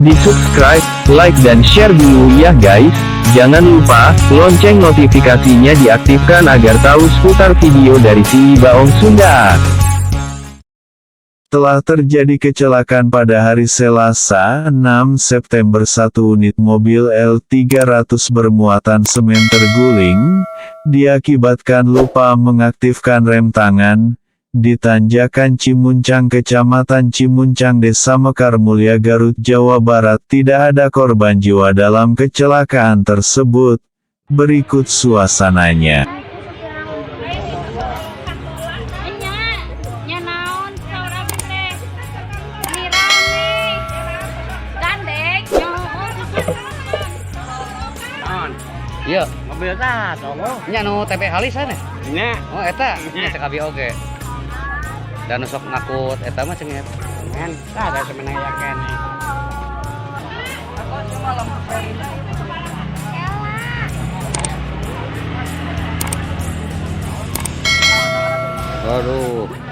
Di subscribe, like dan share dulu ya guys. Jangan lupa, lonceng notifikasinya diaktifkan agar tahu seputar video dari si Baong Sunda. Telah terjadi kecelakaan pada hari Selasa, 6 September satu unit mobil L300 bermuatan semen terguling, diakibatkan lupa mengaktifkan rem tangan, di Tanjakan Cimuncang Kecamatan Cimuncang Desa Mekar Mulya Garut Jawa Barat. Tidak ada korban jiwa dalam kecelakaan tersebut. Berikut suasananya. Nya, nya naon saur abdi teh. Ini rame. Gandeng, nyo. Naon? Iya, Mobil tah, tonggo. Nya nu TB halis sana. Nya. Oh, eta nya cek abi oge. Dan nu sok ngakut eta mah cenah. Men, tah ada semen aya keneh. Aduh.